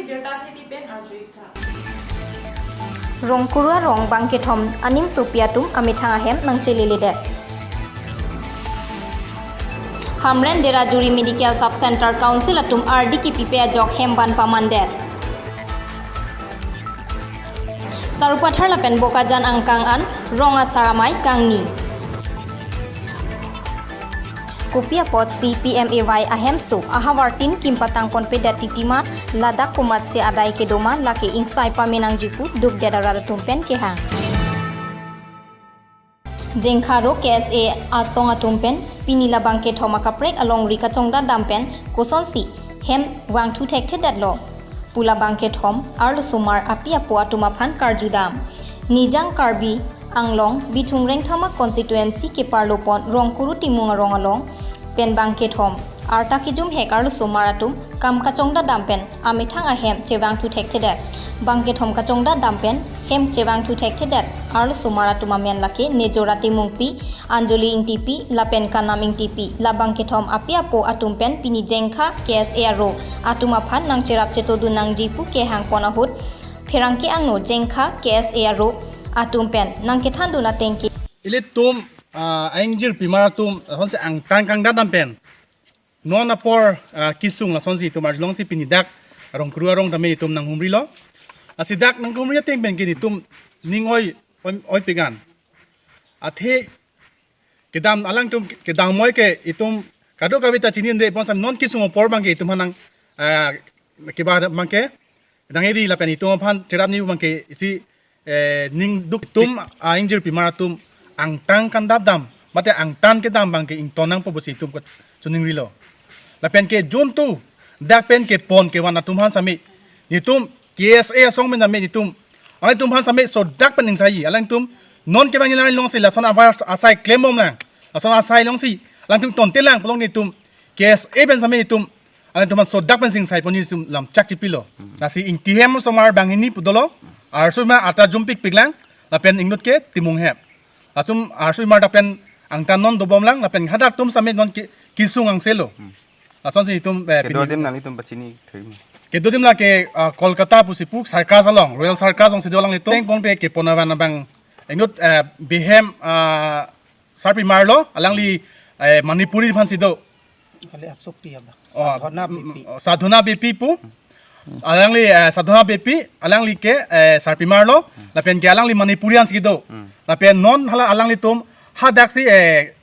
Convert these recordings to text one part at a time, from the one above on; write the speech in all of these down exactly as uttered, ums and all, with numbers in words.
Birta Thepi pen arju-ik tha. Rongkuru arong bangkethom animsopi atum amethang ahem nangcheleledet. Hamren Derajuri Medical Sub Center Council atum ardi kipipe ajok hem ban pamandet. Sarupathar lapen Bokajan angkang an rong asar amei kangni. Kopi apotsi P M A Y ahemso ahavar tin kim patangponpedet titima ladak komatsi adai kedo ma lake ingsai pame nangji pu dukdet arat atum pen kehang. Jengkha aro K S A asong atum pen pini la bangkethom akaprek alongri kachongdat dam pen kosonsi hem vangthu thekthedetlo pu la bangkethom arlosomar api apo atum aphan karjudam. Nijang Karbi Anglong Bithung Rengthama constituency keparlopon Rongkuru Timung arong along pen bangkethom arta kejum hek arlosomar atum kam kachongdat dam pen amethang ahem chevangthu thekthedet. Bangkethom kachongdat dam pen hem chevangthu thekthedet arlosomar atum amen lake Nejora Timungpi, Anjali Ingtipi lapen Kanam Ingtipi. La bangkethom api apo atum pen pini Jengkha K S A aro atum aphan nangcherap chetodun nangji pu kehangpon ahut pherangke angno Jengkha K S A aro atum pen nangkethandun ateng ke. Ilitum, ah, aingjirpimar atum, lasonsi angtan kangdat dam pen non apor, ah, kesung lasonsi itum arjulongsi pini dak Rongkuru arong tame itum nanghumrilo. Lasi dak nanghumri ateng pen ke itum ning oi, oi, oipik an. Athe kedam alangtum kedam moi ke itum kadokave ta chinine pon sam non kesung apor abang ke itum aphan nang, ah, keba abang ke nang eri lapen itum aphan cherap ni abang ke isi, eh, ning duk itum, ah, aingjirpimar atum angtan kangdat dam mate angtan kedam abang ke ington nangpo pusi itum ke choningrilo. Lapen ke jun tu dak pen kepon kevan atum aphan sami itum K S A asong pen sami itum alangtum aphan sami sodak pen ingsai. Alangtum non kevang ilang longsi lason avar asai klembom lang. Lason asai longsi alangtum tonte lang pulo itum K S A pen sami itum alangtum aphan sodak pensi ingsai pon itum lamchak chipilo. Lasi Ingtihem osomar banghini pu dolo. Arlosomar arta jumpikpik lang. Lapen ingnut ke Timung hem. Lason arlosomar dak pen angtan non dobom lang. Lapen hadak atum sami non ke-, kesung angselo. Lasonsi itum, eh, kedo pini adim nanglitum pachini thrim. Kedo adim lake, ah, Kolkata pusi pu circus along, Royal Circus alongsi do alanglitum. Tengpong te kepon avan abang ingnut, eh, bihem, ah, sarpimar lo, alangli, eh, Manipuri aphansi do. Kali asopi abang. Oh, Sadhana mm, Beypi. Oh, Sadhana Beypi pu. Alangli, eh, Sadhana Beypi, alangli ke, eh, sarpimar lo, lapen ke alangli Manipuri ansi kedo. Hmm. Lapen non hala alanglitum hadaksi, eh,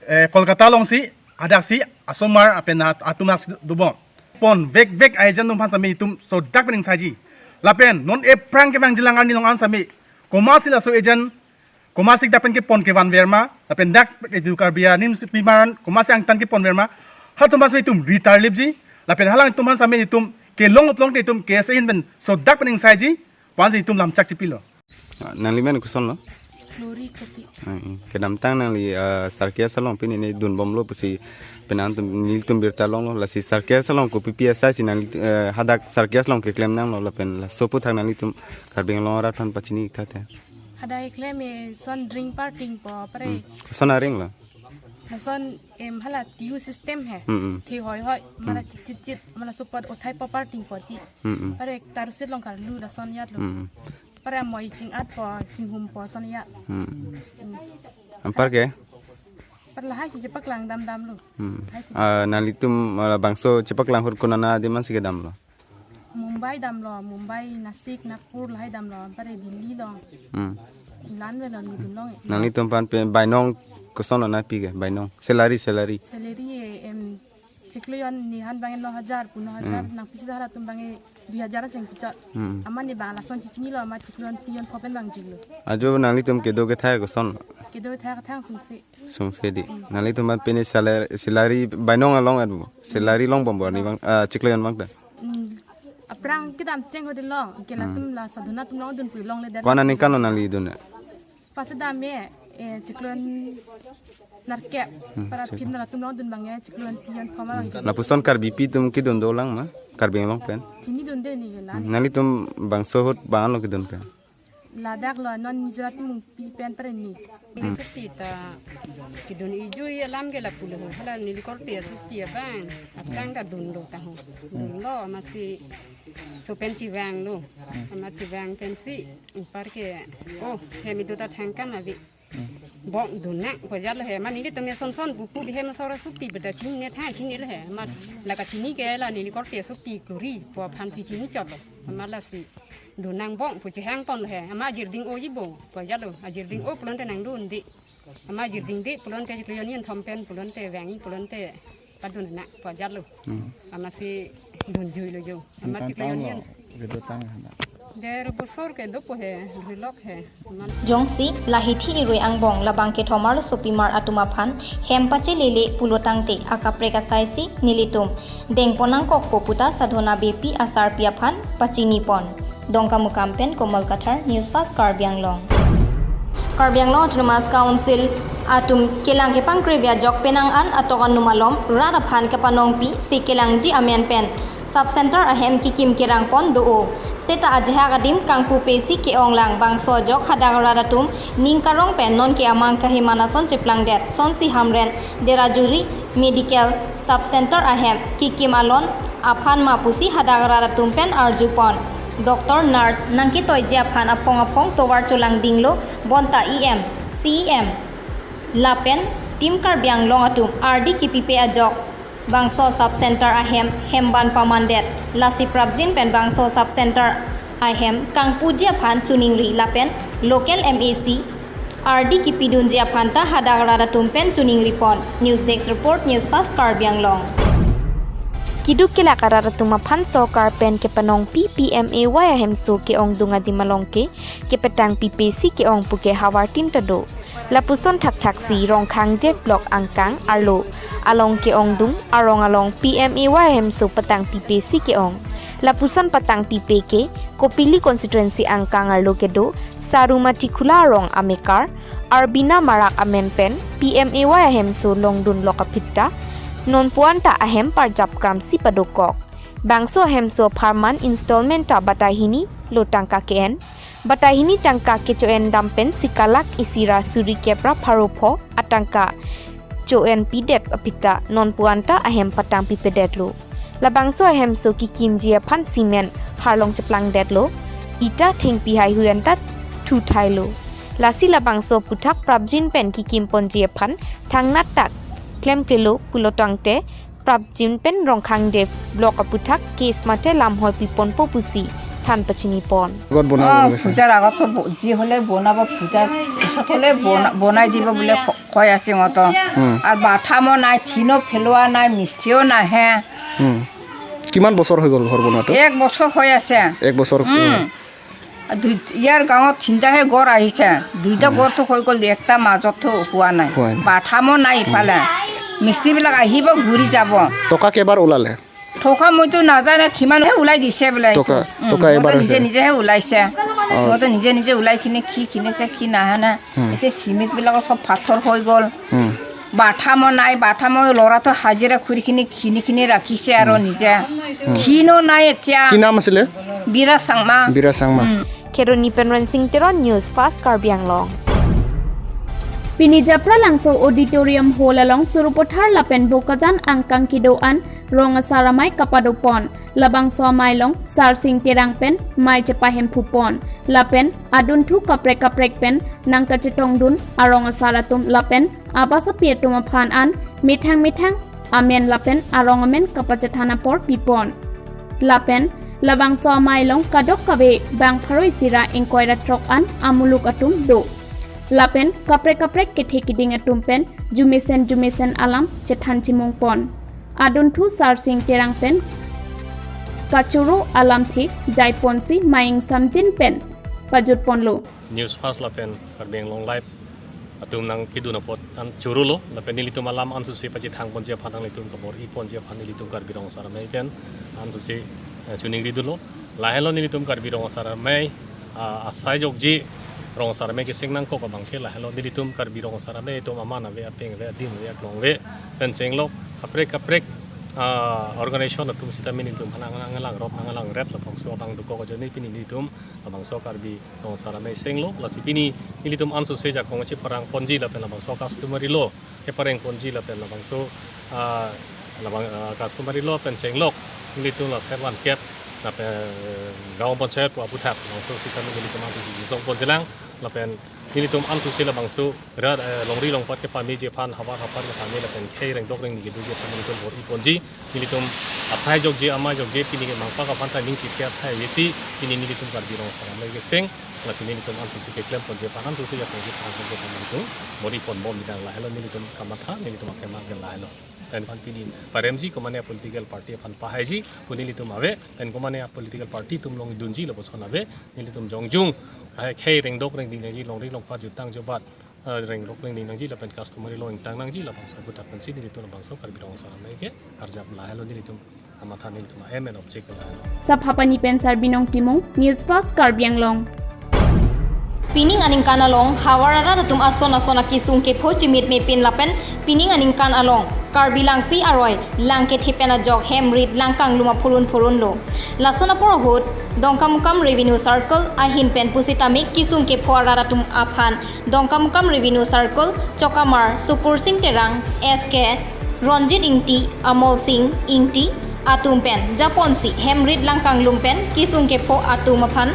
eh, Kolkata alongsi hadaksi asomar lapen at-, atum nasi dobom. Pon vekvek aejan atum aphan sami itum sodak pen ingsaiji. Lapen non ephrang kevangjilang arni along an sami komatsi laso ejan komatsi dak pen kepon kevanver ma, lapen dak edu Karbi animsopimar an komatsi angtan keponver ma, halatum aphan sami itum ritar lipji, lapen halangtum aphan sami itum kelong uplong te itum K S A ahin pen sodak pen ingsaiji, pu ansi itum lamchak chipilo. Ah, nanglimen koson lo? Glory Kopi. Ah, eh. Kedamtang nangli, ah, circus along pini ne dunbomlo pusi penang tum nelitum birta longlo, lasi circus along kopi pi asaisi nangli, eh, hadak circus along keklem nanglo lapen laso aphuthak nanglitum Karbi Anglong arat aphan pachini-ik tha te. Hadak keklem e son ring parting po pare. Hmm. Koson aring lo? Lason em hala T U system he. Hmm, hmm. The hoi hoi, mala Hmm. chit chit chit, mala support othai po parting po ti. Hmm, hmm. Pare tarusit along karlu lason ajat lo. Hmm, hmm. Pare amoi ching-at po, chinghum po son ajat. Hmm. Hmm. Anpar ke? Pare lahai si chepaklang damdamlo. Hmm. Lahai si. Ah, nanglitum, ah, bangso chepaklang ahut konat adim ansi kedamlo? Mumbai damlo, Mumbai, Nasik, Nagpur lahai damlo, pare Delhi along. Hmm. Ilan velo neli dunlong e. Nanglitum aphan pen bainong koson lo nangpi ke, bainong? Salary, salary. Salary e, em, chiklo jon neli han abang no hajar, pu no hajar, Hmm. nangpisi dak halatum abang dui hajar aseng puchot. Hmm. Amat neli abang lason chichinilo, amat chiklo jon pi jon pho pen abang chiklo. Ajo nanglitum kedo kethe koson? Kedo kethe kethang sungse. Sungse di. Hmm. Nanglitum aphan pini salary, salary bainong along at bo. Salary longbombo arni abang, ah, chiklo jon abang ta. Hmm. Aphrang kedam cheng ho de long, ke Hmm. latum la Sadhana atum along dunpui longledet. Ko-an aningkan lo nangli dun? Pas dam e, eh, chiklo jon nerkep. Hmm, pare chiklo. Phin latum along dun abang e, chiklo jon pi jon pho ma abang. Lapuson Karbipi atum kedun dolang ma? Karbi Anglong pen? Chinidunde neli la. Hmm, nanglitum bangso ahut ko-an lo kedun ke? Ladak lo non Gujarat mungpi pen preni. Neli sopi ta kedun ijui alam ke lapu lo, hala neli korte asopi abang. Aphrang ta dunlo ta ho. Dunlo amatsi laso pen chevanglo. Amat chevang pensi anpar ke, oh, hem idu ta thangkam ave. Bong dunnang pu ajatlo he. Amat nelitum ya son son pupu di hem asor asopi beda chinine tha chinilo he. Amat la kachini ke la neli korte asopi kuri pu aphansi chini chotlo. Amat lasi dunnang bong pu chehangponlo he. Amat ajirding-o ji bong pu ajatlo. Ajirding-o pulote nangdunde. Amat ajirdingde pulote chiklo jonni thom pen pulote vangji pulote padunnang pu ajatlo. Hmm. Amatsi dunjuilo jo. Amat chiklo jonni. Kedo tang hana. Der bosor ke dopo he, rilok he. Amat Jongsi laheithi irui angbong labang kethom arlo sopimar atum aphan hem pachelele pulo tangte akaprek asaisi nelitum dengpon nangkokpo puta Sadhona Beypi asarpi aphan pachinipon. Dongkamukam pen Komal Kathar, News Fast Karbi Anglong. Karbi Anglong Autonomous Council atum kelang kepangkrevi ajok penang an atok anum alom rat aphan kepanongpi si kelangji amen pen sub center ahem kekim kerangpon do-o. Seta ajahak adim kangpupe si ke-onglang bangso ajok hadak rat atum ning karong pen nonke amang kaheman ason cheplangdet sonsi Hamren Derajuri Medical Sub Center ahem kekim alon aphan ma pusi hadak rat atum pen arjupon. Doctor, nurse nangketoiji aphan aphong aphong tovar cholangdinglo bonta E M, C E M lapen Team Karbi Anglong atum ardi kepipe ajok bangso sub center ahem hemban pamandet. Lasi prapjin pen bangso sub center ahem kangpuji aphan choningri lapen local M A C ardi kepidunji aphan ta hadak rat atum pen choningripon. News Desk Report, News Fast Karbi Anglong. Keduk kelak arat atum aphan sorkar pen kepanongpi P M A Y ahemso ke-ongdung adim along ke kepatangpipe si ke-ong pu ke havar tin ta do. Lapuson thakthaksi Rongkhangde Block angkang arlo along ke-ongdung arong along P M A Y ahemso patangpipe si ke-ong. Lapuson patangpipe ke Kopili constituency angkang arlo kedo Sarumati Khula arong amekar Arbina Marak amen pen P M A Y ahemso longdunlok aphi ta nonpu-an ta ahem parjap kramsi padokok. Bangso ahemso apharman installment ta batai hini lo tangka ke-en. Batai hini tangka kecho-en dam pensi kalak isi ra suri kep ra pharo pho atangka cho-enpidet aphi ta nonpu-an ta ahem patangpipedetlo. Labangso ahemso kekimji aphan cement harlong cheplangdetlo. Ita thengpi haihui an ta thuthailo. Lasi labangso aphuthak prapjin pen kekimponji aphan thangnat ta klemklelo pulo tangte prapjin pen Rongkhangde Block aphuthak case mate lamhoi piponpo pusi than pachinipon. আগত বনাব অ, লাগিছে। পূজাৰ আগত তো ব-, যি হ'লে বনাব, পূজাৰ পিছত হ'লে বনা-, বনাই দিব বুলিয়ে ক-, কৈ আছে সিহঁতক। উম। আৰু বাথামো নাই, টিনো পেলোৱা নাই, মিস্ত্ৰীও নাহে। উম। কিমান বছৰ হৈ গ'ল ঘৰ বনোৱাটো? এক বছৰ হৈ আছে। এক বছৰ, উম। উম। আৰু দুই, ইয়াৰ গাঁৱত তিনিটাহে ঘৰ আহিছে, দুটা উম। ঘৰতো হৈ গ'ল, একটা মাজতো হোৱা নাই। হোৱা নাই। বাথামো নাই ইফালে। মিস্ত্ৰীবিলাক আহিব, ঘূৰি যাব। টকা কেইবাৰ ওলালে? টকা মইতো নাজানো, কিমানহে ওলাই দিছে বোলে এইটো। টকা, উম, টকা সিহঁতে এবাৰ নিজে হৈছে। নিজেহে ওলাইছে। অ। সিহঁতে নিজে নিজে ওলাই কিনে কি কিনিছে, কি নাহে না। উম। এতিয়া চিমেণ্টবিলাকো চব পাথৰ হৈ গ'ল। উম। বাথামো নাই, বাথামো ল'ৰাটো হাজিৰা কৰি কিনে কিনি কিনি ৰাখিছে আৰু উম। নিজে। উম। টিনো নাই এতিয়া। কি নাম আছিলে? বীৰা চাংমা। বীৰা চাংমা। উম। Kheroni pen Rensing Teron, News Fast Karbi Anglong. Pini Japralangso Auditorium Hall along Sarupathar lapen Bokajan angkang kedo-an rong asar amei kapadopon. Labangso amei along Sarsing Terang pen mei chepahemphupon. Lapen adunthu kaprek kaprek pen nangkachetongdun arong asar atum lapen abasapi atum aphan an methang methang amen lapen arong amen kapachethan apor pipon. Lapen labangso amei along kadokave bang pharo isi ra ingkoi ra throk an amuluk atum do. Lapen kaprek kaprek kethe keding atum pen jumesen jumesen alam chethan chimungpon. Adunthu Sarsing Terang pen kachoro alamthe jaiponsi mei ingsamjin pen pajutponlo. News Fast lapen Karbi Anglong Live atum nangkedun apot an chorolo, lapen nelitum alam ansose pachethangponji aphan nanglitum kabor-iponji aphan nelitum Karbi Rong Asar Amei pen ansose, eh, choningridunlo. Lahenlo nelitum Karbi Rong Asar Amei, ah, asai jokji Rong Asar Amei keseng nangkok abang ke lahenlo nelitum Karbi Rong Asar Amei atum aman ave, apeng ave, adim ave, aklong ave pen chenglok kaprek kaprek ah, organization atum sitame nelitum aphan nang-, nanglangrop nanglangrep labangso abang dokok ajoine pini nelitum labangso Karbi Rong Asar Amei senglo, lasi pini nelitum ansose jakong cheparang ponji lapen labangso customary law kepareng ponji lapen labangso, ah, labang, ah, customary law pen chenglok nelitum la set one cap lapen gaon panchayat pu aputhak labangso sitame nelitum ansose jisong ponjilang lapen nelitum ansose labangso rat, eh, longri longpat kepameji aphan, havar hapar kepame lapen khei rengdok rengni kedoji aphan nelitum bor-i ponji, nelitum athai jokje amei jokje pini ke mangpak aphan ta ning kipya athai esi pini nelitum Karbi Rong Asar Amei keseng, lasi nelitum ansose keklem ponji aphan ansose jakong cheparang ponji aphan nelitum bor-i ponbom bidang lahelo nelitum kamatha, nelitum akemang ke lahelo. Pen aphan pini paremji komane political party aphan pahaiji pu nelitum ave, pen komane political party atum along dunji lapuson ave, nelitum jongjung, ah, khei rengdok rengni nangji, longri longpat jutang jobat, ah, rengdok rengni nangji lapen customary law ingtang nangji labangso aputhak pensi nelitum labangso Karbi Rong Asar Amei ke arjap lahelo nelitum kamatha nelitum aim and object lahelo. Saphapani pen Sarbinong Timung, News Fast Karbi Anglong. Pining aningkan along havar arat atum ason ason akesung kepho chimitme pin lapen pining aningkan along Karbi Langpi aroi lang kethe pen ajok hem rit lang kanglum aphurun phurunlo. Lason apor ahut Dongkamukam Revenue Circle ahin pen pusitame kesung kepho arat atum aphan Dongkamukam Revenue Circle Chokamar Sukursing Terang, S K Ronjit Ingti, Amol Sing Ingti atum pen japonsi hem rit lang kanglum pen kesung kepho atum aphan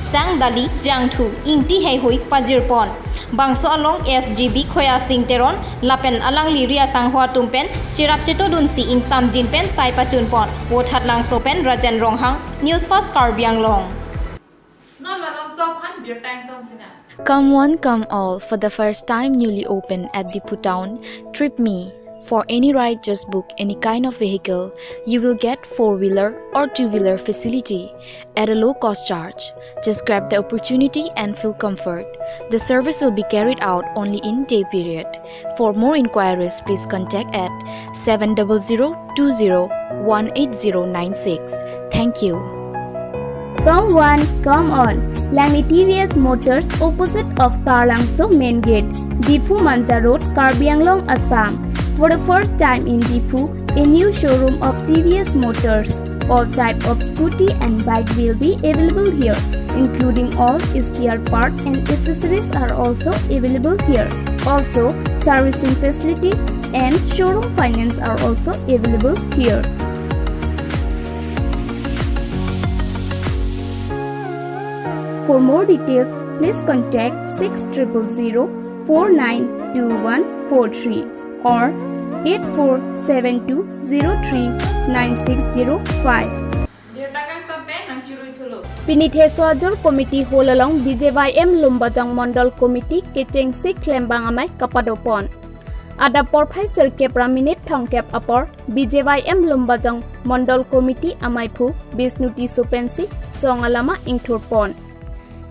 sang dali jangthu Ingti heihui pajirpon. Bangso along S G B Khoya Sing Teron lapen alangli ri asangho atum pen cherap chetodunsi ingsamjin pen sai pachunpon. Vothatlangso pen Rajen Ronghang, News Fast Karbi Anglong. Non malomso aphan birta ingtong sinang. Come one, come all, for the first time newly opened at Diphu Town, Trip Me. For any ride, just book any kind of vehicle. You will get four-wheeler or two-wheeler facility at a low cost charge. Just grab the opportunity and feel comfort. The service will be carried out only in day period. For more inquiries, please contact at seven double zero two zero one eight zero nine six. Thank you. Come one, come all. Langli T V S Motors, opposite of Taralangso Main Gate, Diphu Manja Road, Karbi Anglong, Assam. For the first time in Diphu, a new showroom of T V S Motors. All type of scooty and bike will be available here, including all spare part and accessories are also available here. Also, servicing facility and showroom finance are also available here. For more details, please contact six triple zero four nine two one four three or eight four seven two zero three nine six zero five. Birta kangton pen nangchirui thulo. Pini Theso Ajor Committee Hall along B J Y M Lumbajong Mondol Committee kechengsi klembang amei kapadopon. Adap porphai sirkep ra minute thomkep apor B J Y M Lumbajong Mondol Committee amaiphu Bisnu Tisso pensi song alama ingthurpon.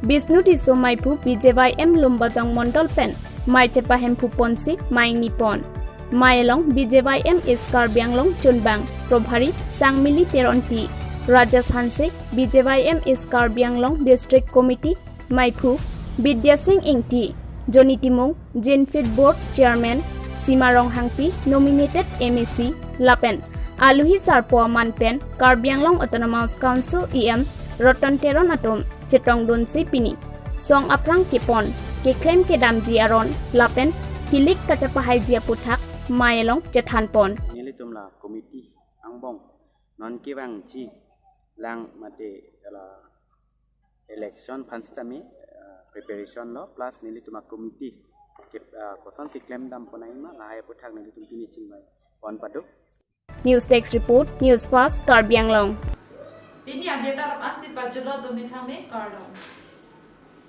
Bisnu Tisso maiphu B J Y M Lumbajong Mondol pen mei chepahemphuponsi mei ingnipon. Mei along B J Y M East Karbi Anglong chunbang Probhari Sangmili Teronpi, Rajesh Hanse, B J Y M East Karbi Anglong District Committee maiphu Bidya Sing Ingti, Johnny Timung, Jinfit Board Chairman Sima Ronghangpi, nominated M A C lapen aluhi sarpo aman pen Karbi Anglong Autonomous Council E M Roton Teron atum chetongdunsi pini song aphrang kepon, keklem kedamji aron lapen kilik kachepahaiji aputhak mei along chethanpon. Nelitum la committee angbong non kevangji lang mate la election aphan sitame, eh, preparation lo plus nelitum a-committee ke, eh, kosonsi klemdamponai ma lahai aputhak nelitum pini chingvaipon pado. News Desk Report, News Fast, Karbi Anglong. Pini abirta lapu-ansi pajutlo, domi thangme, kardom.